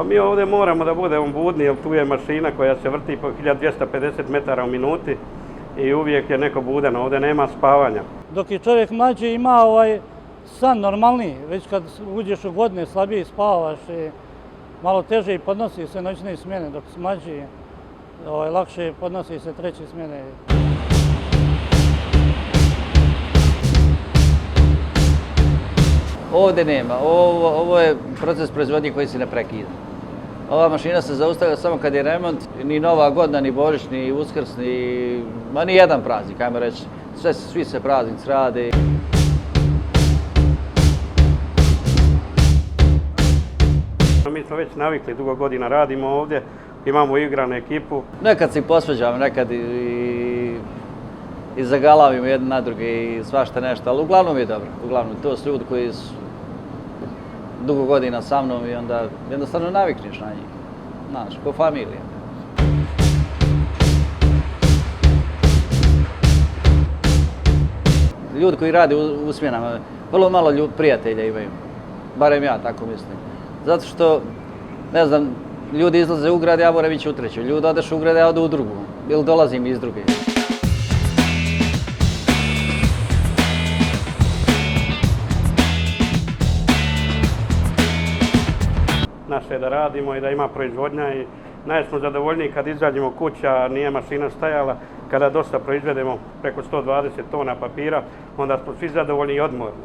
Pa mi ovdje moramo da budemo budni jer tu je mašina koja se vrti po 1250 metara u minuti i uvijek je neko budan, ovdje nema spavanja. Dok je čovjek mlađi ima san normalniji, već kad uđeš u godine slabije spavaš i malo teže i podnosi se noćne smjene, dok si mlađi lakše podnosi se treće smjene. Ovdje nema, ovo je proces proizvodnje koji se ne prekida. Ova mašina se zaustavlja samo kad je remont, ni Nova godina, ni Božić, ni Uskrs, ni jedan praznik, ajmo reći. Svi se praznici rade. Mi smo već navikli, dugo godina radimo ovdje, imamo igranu ekipu. Nekad se i posveđamo, nekad i zagalavimo jedni na druge i svašta nešto, ali uglavnom je dobro. Uglavnom, to su ljudi koji su dugo godina sa mnom i onda jednostavno navikneš na njih. Znaš, ko familija. Ljudi koji rade u smjenama, vrlo malo prijatelja imaju. Barem ja tako mislim. Zato što, ne znam, ljudi izlaze u grad, ja moram ići u treću. Ljudi odeš u grad, ja odu u drugu. Ili dolazim iz druge. Naše je da radimo i da ima proizvodnja i najsmo zadovoljniji kad izađemo kuća, nije mašina stajala. Kada dosta proizvedemo preko 120 tona papira, onda smo svi zadovoljni i odmorni.